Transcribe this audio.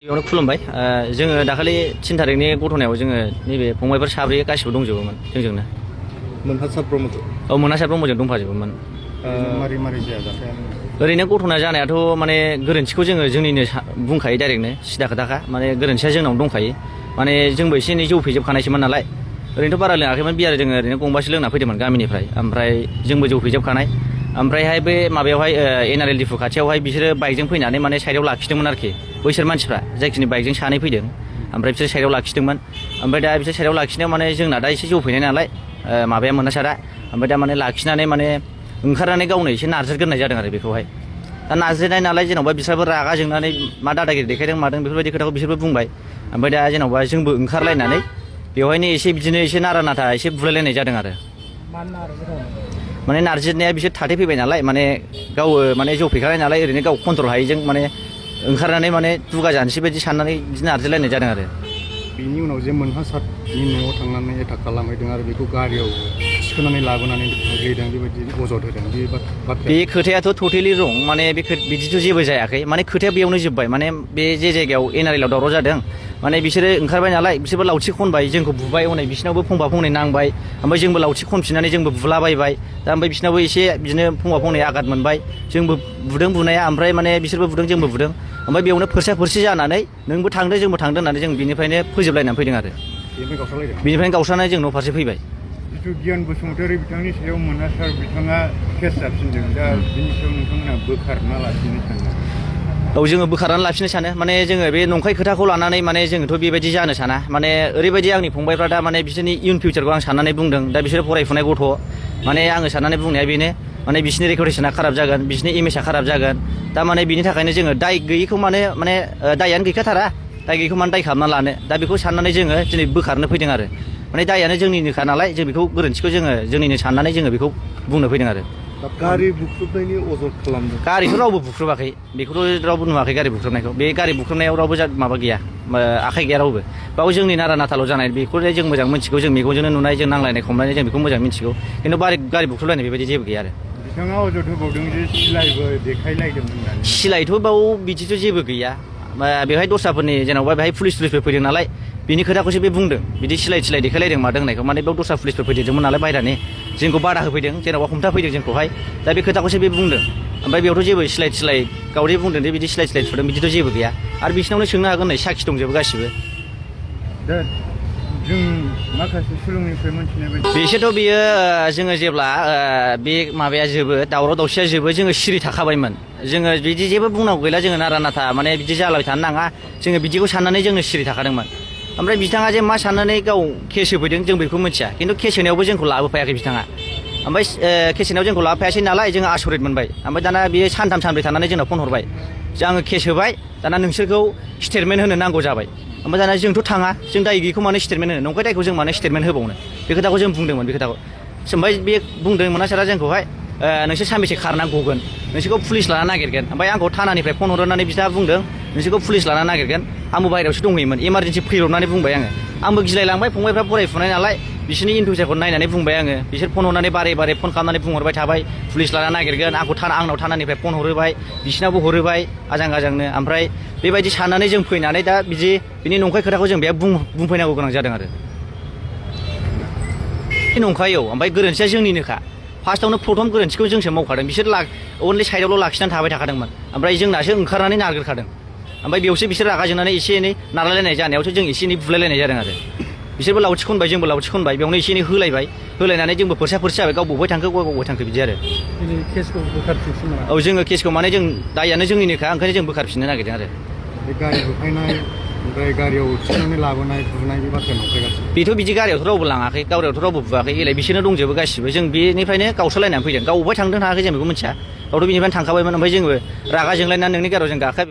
बेयावनो खुलुमबाय जोङो दाखालि 3 थारिखनि गथनायाव जोङो नैबे फंबायफोर साब्रै गासिबो दंजोबोमोन जोंजोंनो मोनहासार ब्रह्मजों मोनहासार ब्रह्मजों दंफाजोबोमोन मारै मारै जाया जाथाया ओरैनो गथना जानायाथ' माने गोरोन्थिखौ जोङो जोंनिनो बुंखायो डाइरेक्टनो सिदा खोथाखा माने गोरोन्थिया जोंनावनो दंखायो माने जोंबो एसे एनै जौ फेजोबखानायसोमोन नालाय ओरैनोथ' बारा लोङाखैमोन बियार जोङो ओरैनो गंबासो लोंना फैदोंमोन गामिनिफ्राय ओमफ्राय जोंबो जौ फेजोबखानाय ओमफ्रायहाय बे माबायावहाय एनआरएल डिफु खाथियावहाय बिसोरो बाइकजों फैनानै माने साइडआव लाखिदोंमोन आरोखि बैसोर मानसिफ्रा जायखिनि बाइकजों सानै फैदों ओमफ्राय बिसोर साइडआव लाखिदोंमन ओमफ्राय दा बिसोर साइडआव लाखिनायाव माने जोंना दा एसे जौ फैनाय नालाय माबाया मोनहासारा ओमफ्राय दा माने लाखिनानै माने ओंखारनानै गावनो एसे नारज्रिग्रोनाय जादों आरो बेखौहाय दा नारज्रिनाय नालाय जेन'बा बिसोरबो रागा जोंनानै मा दादागिरि देखायदों मादों बेफोरबायदि खोथाखौ बिसोरबो बुंबाय ओमफ्राय दा जेन'बा जोंबो ओंखारलायनानै बेवहायनो एसे बिदिनो एसे नारा नाथा एसे बुलायलायनाय जादों आरो माने नारजिनाया बिसोर थाथै फैबाय नालाय माने गाव माने जौ फेखानाय नालाय ओरैनो गाव कन्ट्रल हायैजों माने ओंखारनानै माने दुगा जानोसै बायदि साननानै बिदि नारजिलायनाय जादों आरो बिनि उनाव जे मोनहासारनि न'आव थांनानै एटाक खालामहैदों आरो बेखौ गारियाव थिखोनानै लाबोनानै होदों बेबायदि अजद होदों बे बाथ्राया बे खोथायाथ' टटेलि रं माने बे बिदिथ' जेबो जायाखै माने खोथाया बेयावनो जोब्बाय माने बे जे जायगायाव एनआरएलआव दावराव जादों माने बिसोरो ओंखारबाय नालाय बिसोरबो लावथि खनबाय जोंखौ बुबाय हनै बिसिनावबो फंफा फंनै नांबाय ओमफ्राय जोंबो लावथि खनफिननानै जोंबो बुलाबायबाय दा ओमफ्राय बिसिनावबो एसे बिदिनो फंफा फंनै आघात मोनबाय जोंबो बुदों बुनाया ओमफ्राय माने बिसोरबो बुदों जोंबो बुदों ओमफ्राय बेयावनो फोरसा फोरसि जानानै नोंबो थांदो जोंबो थांदो होननानै जों बिनिफ्रायनो फोजोबलायनानै फैदों आरो बिनिफ्रायनो गावस्रानानै जों न' फारसे फैबाय जिथु गियान बसुमतारी बिथांनि सायाव मोनहासार बिथाङा केस जाफिनदों दा बिनि सायाव नोंथांमोना बोखारना लाफिननो सानो औ जोङो बोखारनानै लाफिननो सानो माने जोङो बे नंखाय खोथाखौ लानानै माने जोङोथ' बेबायदि जानो साना माने ओरैबायदि आंनि फंबायफ्रा दा माने बिसोरनि इयुन फिउचारखौ आं साननानै बुंदों दा बिसोर फरायफुनाय गथ' माने आङो साननानै बुंनाया बेनो माने बिसोरनि रेपुटेसना खाराब जागोन बिसोरनि इमेजआ खाराब जागोन दा माने बिनि थाखायनो जोङो दाय गैयैखौ माने दायानो गैखाथारा दाय गैयैखौ माने दाय खालामना लानो दा बेखौ साननानै जोङो दिनै बोखारनो फैदों आरो माने दायानो जोंनिनोखा नालाय जों बेखौ गोरोन्थिखौ जोङो जोंनिनो साननानै जोङो बेखौ बुंनो फैदों आरो गारि बुख्रुबनायनि अजद खालामदों गारिखौ रावबो बुख्रुबाखै बेखौथ' रावबो नुवाखै गारि बुख्रुबनायखौ बे गारि बुख्रुबनायाव रावबो माबा गैया आखाइ गैया रावबो बाव जोंनि नारा नाथाल' जानाय बेखौलाय जों मोजां मिथिगौ जों मेगनजोंनो नुनाय जों नांलायनाय खमलायनाय जों बेखौ मोजां मिथिगौ खिन्थु गारि बुख्रुबलायनाय बेबायदि जेबो गैया आरो बिथाङा अजद होबावदों जे सिलाइबो देखायलायदों होननानै सिलाइथ' बाव बिदिथ' जेबो गैया बेवहाय दस्राफोरनि जेन'बा बेहाय पुलिसफोर फैदों नालाय बिनि खोथाखौसो बे बुंदों बिदि सिलाइ देखायलायदों मादों होननायखौ माने बेयाव दस्रा पुलिसफोर फैदेरदोंमोन नालाय बायह्रानि जोंखौ बादा होफैदों जेन'बा हमथाफैदों जोंखौहाय दा बे खोथाखौसो बे बुंदों ओमफ्राय बेयावथ' जेबो सिलाइ गावदे बुंदों जे बिदि सिलाइ थुदों बिदिथ' जेबो गैया आरो बिसिनावनो सोंनो हागोन नै साखि दंजोबो गासिबो दा जों माखासे सुलुंनिफ्राय मोनथिनाय बायदि बिसोरथ' बियो जोङो जेब्ला बे माबाया जोबो दावराव दावसिया जोबो जोङो सिरि थाखाबायमोन जोङो बिदि जेबो बुंनांगौ गैला जोङो नारा नाथा माने बिदि जालाबाय थानो नाङा जोङो बिदिखौ साननानै जोंनो सिरि थाखादोंमोन ओमफ्राय बिथाङा जे मा साननानै गाव केस होफैदों जों बेखौ मिथिया खिन्थु केस होनायावबो जोंखौ लाबोफायाखै बिथाङा ओमफ्राय केस होनायाव जोंखौ लाबोफायासै नालाय जोङो आसरित मोनबाय ओमफ्राय दाना बियो सानथाम सानब्रै थानानै जोंनाव फन हरबाय जे आङो केस होबाय दाना नोंसोरखौ स्टेटमेन्ट होनो नांगौ जाबाय ओमफ्राय दाना जोंथ' थाङा जों दाय गैयैखौ माने स्टेटमेन्ट होनो नंखाय दायखौ जों माने स्टेटमेन्ट होबावनो बे खोथाखौ जों बुंदोंमोन बे खोथाखौ ओमफ्राय बे बुंदों मोनहासारा जोंखौहाय नोंसोर सानबेसे खारनानै गगोन नोंसोरखौ पुलिस लाना नागिरगोन ओमफ्राय आंखौ थानानिफ्राय फन हरनानै बिथाङा बुंदों नोंसोरखौ पुलिस लाना नागिरगोन आंबो बाहेरायावसो दंहैयोमोन इमारजेन्सि फैब्रबनानै बुंबाय आङो आंबो गिलायलांबाय फंबायफ्रा फरायफुनाय नालाय बिसोरनि इन फिउचारखौ नायनानै बुंबाय आङो बिसोर फन हरनानै बारे बारे फन खालामनानै बुंहरबाय थाबाय पुलिस लाना नागिरगोन आंनाव थानानिफ्राय फन हरोबाय बिसिनावबो हरोबाय आजां गाजांनो ओमफ्राय बेबायदि साननानै जों फैनानै दा बिनि नंखाय खोथाखौ जों बेयाव बुंफैनांगौ गोनां जादों आरो नंखाय औ ओमफ्राय गोरोन्थिया जोंनिनोखा फार्स्टआवनो प्रथम गोरोन्थिखौ जोंसो मावखादों बिसोर अनलि साइडआवल' लाखिनानै थाबाय थाखादोंमोन ओमफ्राय जोंनासो ओंखारनानै नारगोरखादों ओमफ्राय बेयावसो बिसोर रागा जोंनानै एसे एनै नारलायलायनाय जानायावसो जों एसे एनै बुलायलायनाय जादों आरो बिसोरबो लावथि खनबाय जोंबो लावथि खनबाय बेयावनो एसे एनै होलायनानै जोंबो फोरसा जाबाय गाव बबेहाय थांखो बबेहाय थांखो बिदि आरो औ जोङो केसखौ माने जों दायानो जोंनिनोखा ओंखायनो जों बोखारफिननो नागिरदों आरो बे गारि बुफायनाय ओमफ्राय गारियाव थिखांनानै लाबोनाय बुनाय बे बाथ्राया नंखाय गासिबो बेथ' बिदि गारियावथ' रावबो लाङाखै गारियावथ' रावबो बुवाखै एलाय बिसोरनो दंजोबो गासिबो जों बेनिफ्रायनो गावस्रालायनानै फैदों गाव बबेहाय थांदों थाङाखै जों बेखौ मिथिया गावथ' बिनिफ्रायनो थांखाबायमोन ओमफ्राय जोंबो रागा जोंलायनानै नोंनि गारियाव जों गाखो